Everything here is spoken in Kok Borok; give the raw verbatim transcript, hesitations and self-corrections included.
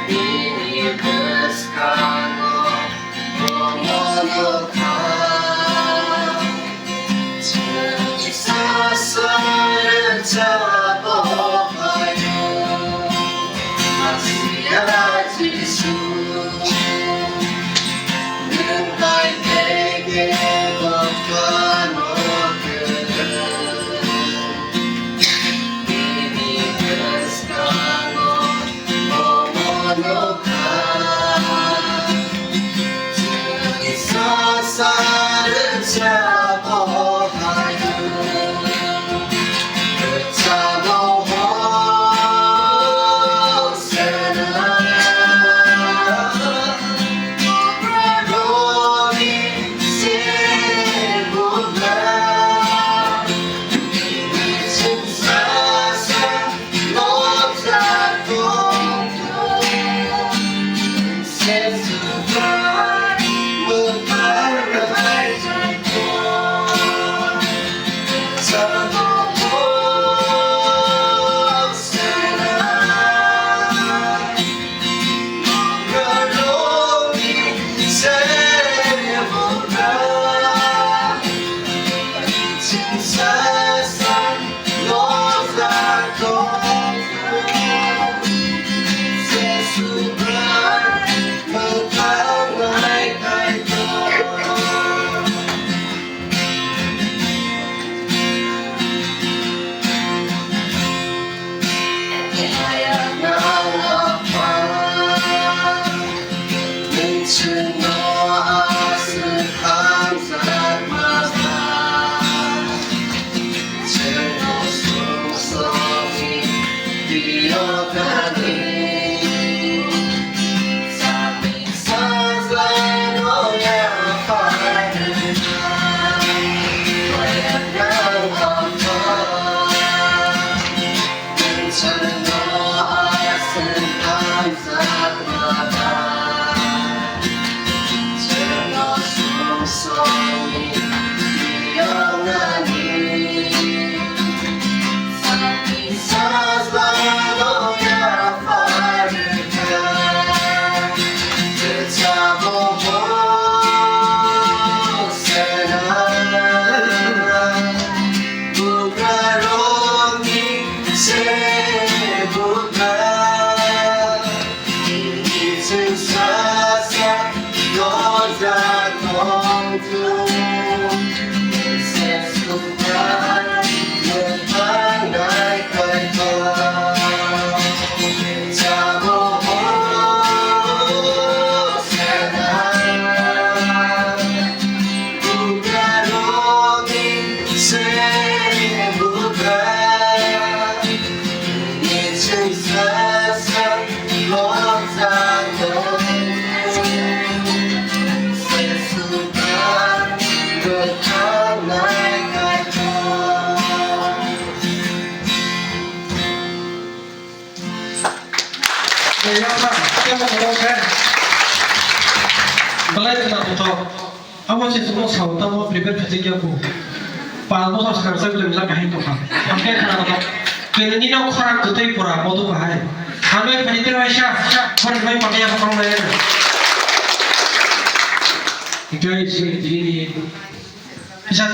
Bini bwskango bomono kha. Chwng sasa rwchaphaio, Masiya Jisu. Nwng hai khe khe dophano kwrwng. Bini bwskango bomono kha. Chwng sasa rwchaphaio. Rwchaphaio. Belai khna bwthok. Abo se chwngno sao tamo prepare khaijak ya kho. Panch bochor swkang chak tong jak kahai tongkha. Hamkhe khna bwthok. Tini nino khorang kwtwi pura modu kahai. Hambai phani tei waisa khorang bai pakya khorang lai. Jai Sri Trini. Bisa